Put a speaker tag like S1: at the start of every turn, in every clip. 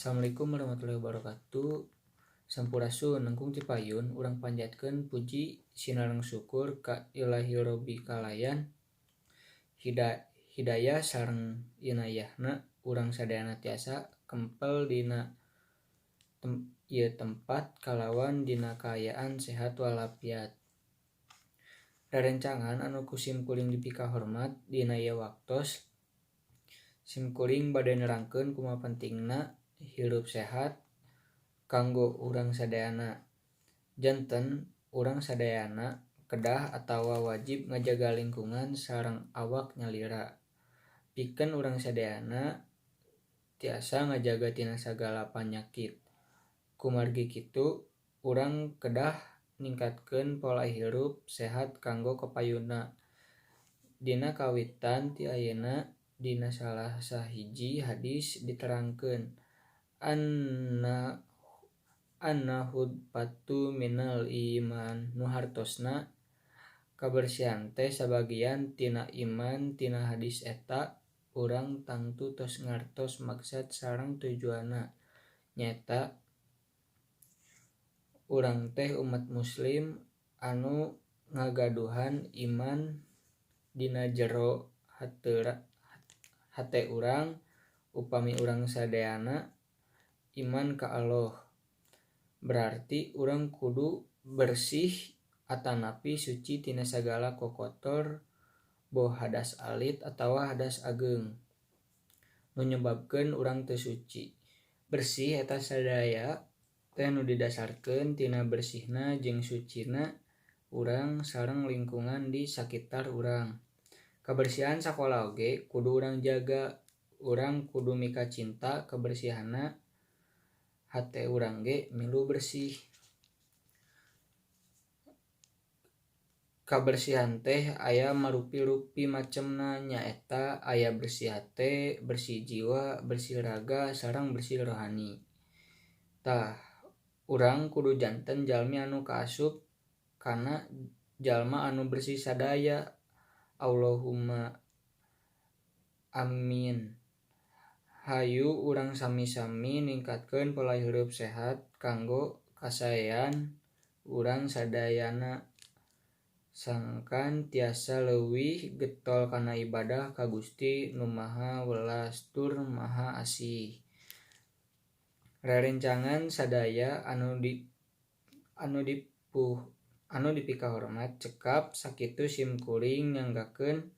S1: Assalamualaikum warahmatullahi wabarakatuh. Sampurasun, nengkung ti payun urang panjatkeun puji sinareng syukur ka Ilahi Robbi kalayan hidayah sareng inayahna urang sadayana tiasa kempel dina ieu tempat kalawan dina kaayaan sehat walafiat. Rerencangan anu ku simkuring dipikahormat, dina ieu waktos simkuring bade nerangkeun kumaha pentingna hirup sehat kanggo urang sadayana. Janten urang sadayana kedah atawa wajib ngajaga lingkungan sareng awak nyalira pikeun urang sadayana tiasa ngajaga tina sagala panyakit. Kumargi kitu urang kedah ningkatkeun pola hirup sehat kanggo kapayunna. Dina kawitan ti ayeuna, dina salah sahiji hadis diterangkeun an-nadhofatu minal iman, nu hartosna kabersihan teh sabagian tina iman. Tina hadis eta urang tangtu tos ngartos maksad sareng tujuanna, nyaeta urang teh umat muslim anu ngagaduhan iman dina jero hate urang. Upami urang sadayana iman ka Allah, berarti urang kudu bersih atanapi suci tina sagala kokotor, boh hadas alit atawa hadas ageng nu nyebabkeun urang teu suci. Bersih eta sadaya teh nu didasarkeun tina bersihna jeung sucina urang sareng lingkungan di sakitar urang. Kabersihan sakola oge kudu urang jaga. Urang kudu mikacinta kebersihanna, hate urang ge milu bersih. Kabersihan teh aya marupi-rupi macemna, nyaeta aya bersih hate, bersih jiwa, bersih raga, sareng bersih rohani. Tah, urang kudu janten jalmi anu kaasup kana jalma anu bersih sadaya. Allahumma amin. Hayu urang sami-sami ningkatkeun pola hirup sehat kanggo kasaean urang sadayana, sangkan tiasa leuwih getol kana ibadah ka Gusti Nu Maha Welas tur Maha Asih. Rerencangan sadaya anu di anu dipuh anu dipikahormat, cekap sakitu simkuring nyanggakeun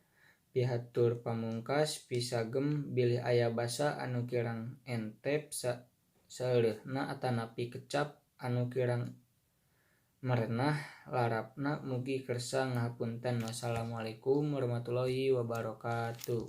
S1: pihatur pamungkas. Pisagem bilih aya basa anu kirang entep saeureuhna atanapi kecap anu kirang merenah larapna, mugi kersa ngahapunten. Wassalamualaikum warahmatullahi wabarakatuh.